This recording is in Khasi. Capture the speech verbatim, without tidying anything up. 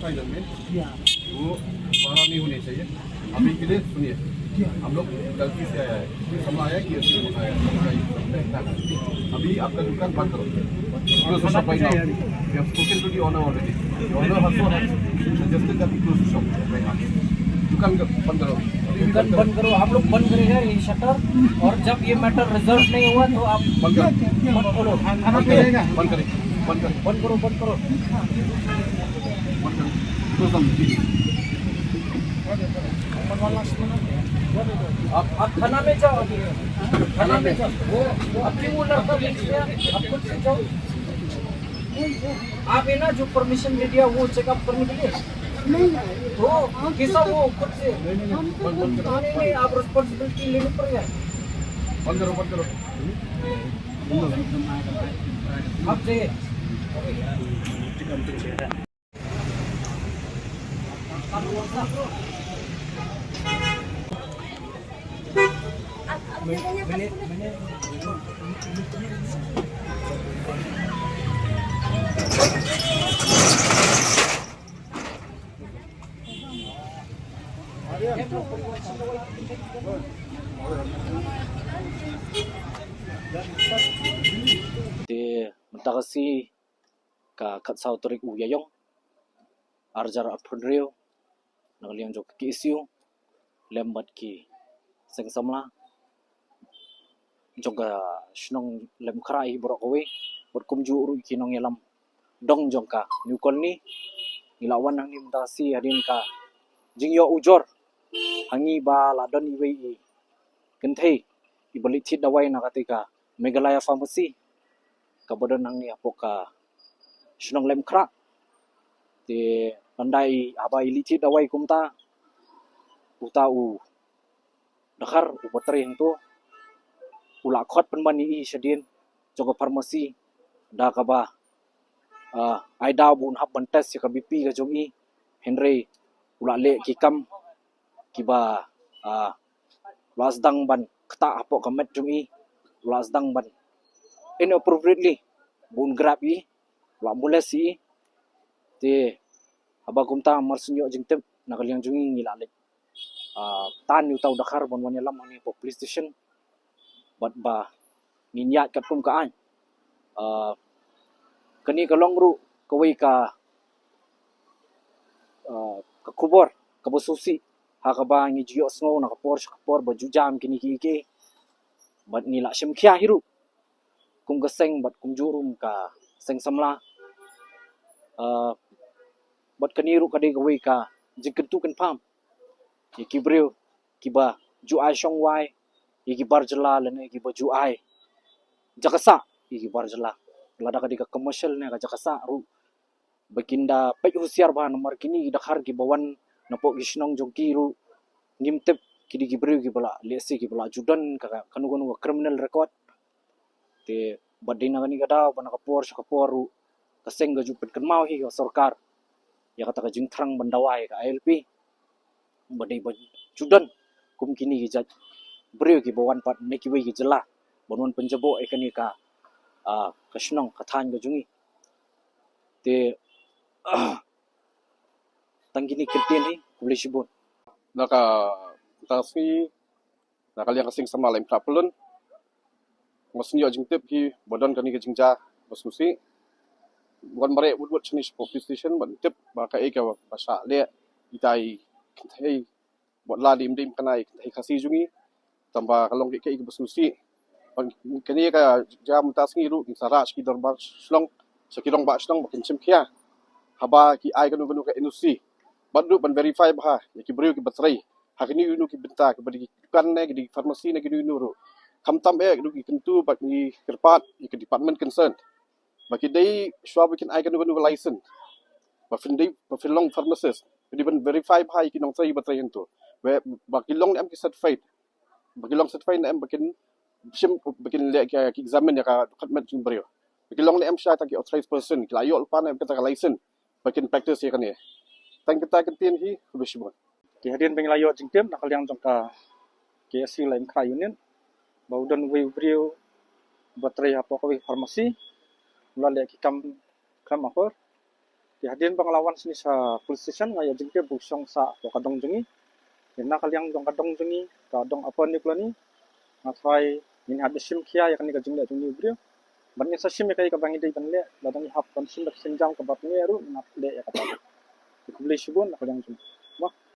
फाइनल में वो बारह नहीं होने चाहिए। अभी के लिए सुनिए, हम लोग गलती से आया है, ये समझ आया कि ऐसे होता है, अभी आपका दुकान बंद करो। Close the shop right now. We have spoken to the owner already. The owner also has suggested that we close the shop right now. दुकान का बंद करो। दुकान बंद करो, हम लोग बंद करेगा ये शटर। और जब ये मैटर रिजॉल्व नहीं हुआ तो आप बंद करो। मत खोलो। बंद करो, बंद करो, बंद करो। बंद करो, बंद करो। बंद करो। Close down. आप, आप थाना में जाओ अभी। थाना में जाओ। वो, वो अभी वो लड़का भेज दिया, आप खुद से जाओ। आप है ना जो परमिशन दे दिया वो चेकअप करने के लिए? नहीं। तो कैसा वो खुद से? हमको नहीं, नहीं, नहीं, आप रिस्पॉन्सिबिलिटी लेनी पड़ेगा। बंद करो, बंद करो। आप जाइए। Te mynta ka sngi ka khatsaw tarik u Ïaïong, ar hajar arphew hynriew, na ka liang jong ka K S U lem bad ki seng samla jong ka shnong Lemkhra hi baroh kawei, bad kumjuh ruh ki nongïalam dong jong ka New Colony, ngi la wan hangne mynta ka sngi hadien ka jingïoh ujor ha ngi ba la don iwei i kynthei iba leit thied dawai na kata ka Meghalaya Pharmacy kaba don hangne hapoh ka shnong Lemkhra. Te lada i, haba i leit thied dawai kumta, uta u dkhar uba trei hangto u la khot pynban ïa i shadien jong ka pharmacy da kaba, ah, ai daw ba un hap ban test ïa ka B P ka jong i, hynrei u la leh ki kam kiba, ah, u la sdang ban ktah hapoh ka met jong i, u la sdang ban inappropriately ba un grab i, u la molest i. Te haba kumta mar shu ïoh jingtip na ka liang jong ngi, ngi la leit, ah, tan ïa uta u dkhar ban wan ïalam hangne hapoh police station bad ba ngin ïaid katkum ka aiñ. Ah, kane ka long ruh kawei ka, ah, ka khubor kaba sngewsih ha kaba ngi ju ïohsngew na ka por sha ka por ba ju jam kine kiei kiei. Bad ngi la shim khia hi ruh kum ka seng bad kumjuh ruh ka seng samla. Ah, bad kane ruh ka dei kawei ka jingkyntu kynpham ïa ki briew kiba ju ai shong wai ïa ki bar jylla lane kiba ju ai jaka sah ïa ki bar jylla. Lada ka dei ka commercial ne ka jaka sah ruh ba kin da peit husiar bha, namar kine ki dkhar kiba wan napoh ki shnong jong ki ruh ngim tip ki dei ki briew kiba la lehse kiba la ju don ka, ka, kano kano ka criminal record. Te bad dei na kane ka daw ba na ka por sha ka por ruh ka seng ka ju pynkynmaw hi ïa ka sorkar ïa kata ka jingthrang ban dawa ïa ka I L P. Ba dei ba ju don kum kine ki jait briew kiba wan pat na kiwei ki jylla ban wan pynjaboh ïa kane ka, ah, ka shnong ka thaiñ ka jong ngi. Te tang kine ki ktien hi, khublei shibun. Na ka, ka sngi, na ka liang ka seng samla Lemkhra Pyllun, nga sngew ïoh jingtip hi ba don kane ka jingjia ba sngewsih. Wan mareh wut wut shane sha police station bad tip ba kaei kaba shah leh ita i kynthei, bad la dim dim kane i kynthei Khasi jong ngi. Tangba ka long kaei kaei kaba sngewsih. Bad kane ka jia mynta sngi ruh ngin sa rah sha ki dorbar shnong, sha ki rangbah shnong ba kin shim khia haba ki ai kano kano ka N O C. Bad ruh ban verify bha ïa ki briew kiba trei ha kino kino ki bynta, kiba dei ki dukan ne ki dei ki pharmacy ne kino kino ruh. Khamtam eh ruh ngi kyntu bad ngi kyrpad ïa ki department concerned ba ki dei shuwa ba kin ai kano kano ka license ba phin dei, ba phin long pharmacist, ki dei ban verify bha ïa ki nongtrei ba trei hangto, ba ki long ne em ki certified, ba ki long certified ne em, ba kin shim, ba kin leh ki, ki examine ïa ka dohkha met jong u briew, ba ki long ne em sha ta ki authorized person, ki la ïoh lypa ne em kata ka license ba kin practice ïa kane. Tang kita ki ktien hi, khublei shibun. Te hadien ba ngi la ïoh jingtip na ka liang jong ka K S U Lemkhra Unit ba u don uwei u briew ba trei hapoh kawei ka pharmacy, u la leh ki kam khlem akor. Ïa hadien ba nga la wan shane sha police station nga ïa jingtip ba u shong sah ha ka dong jong ngi. Ïa na ka liang jong ka dong jong ngi, ka dong Upper New Colony, nga tharai ngin hap da shim khia ïa kane ka jingleh jong une u briew. Bad ngin sa shim ïa kaei kaba ngi dei ban leh, lada ngi hap ban shim da ka sienjam kaba pynïaid ruh ngin hap leh ïa kata. Khublei shibun na ka liang jong ngi.